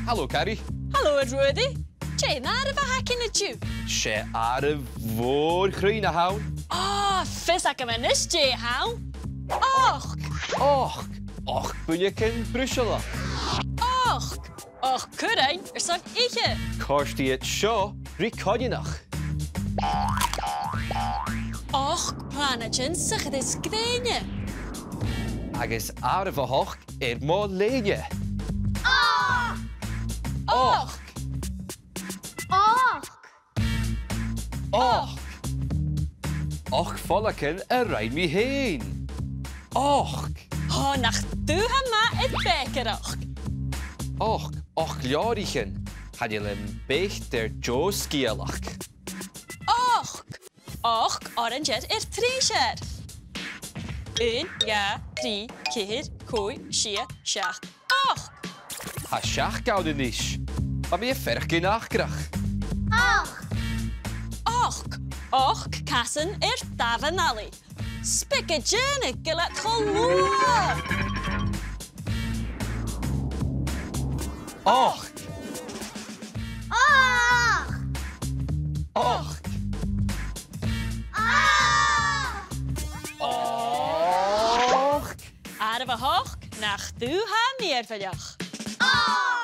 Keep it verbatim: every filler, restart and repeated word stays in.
Halò, Carrie. Halò, a Ruairidh. Dè an àireamh a th' againn an-diugh? 'S e àireamh mhòr chruinn a th' ann. Ò, fios agam a-nis dè th' ann. Ochd! Ochd! Ochd buinneagan brisealach. Ochd! Ochd currain airson ithe. Còrdaidh iad seo ri coineanach. Ochd planaidean sa chrios-ghrèine. Agus àireamh a h-ochd air mo lèine. Ochd! Ochd! Ochd! Ochd! Ochd foileagan a rinn mi fhèin. Ochd! Ò, nach tu tha math air bèicearachd. Ochd! Ochd leabhraichean. Chan eil am beirt air deagh sgeulachd. Ochd! Ochd orainsear air treidhsear. Aon, dhà, trì, ceithir, còig, sia, seachd, ochd! Tha seachd ann a-nis. Bha mi a' faireachdainn acrach. Ochd! Ochd! Ochd casan air damhan-allaidh. 'S beag a dhèanadh gu bheil iad cho luath. Ochd! Ochd! Ochd! Ochd! Àireamh a h-ochd, nach tu tha mìorbhaileach. Ochd!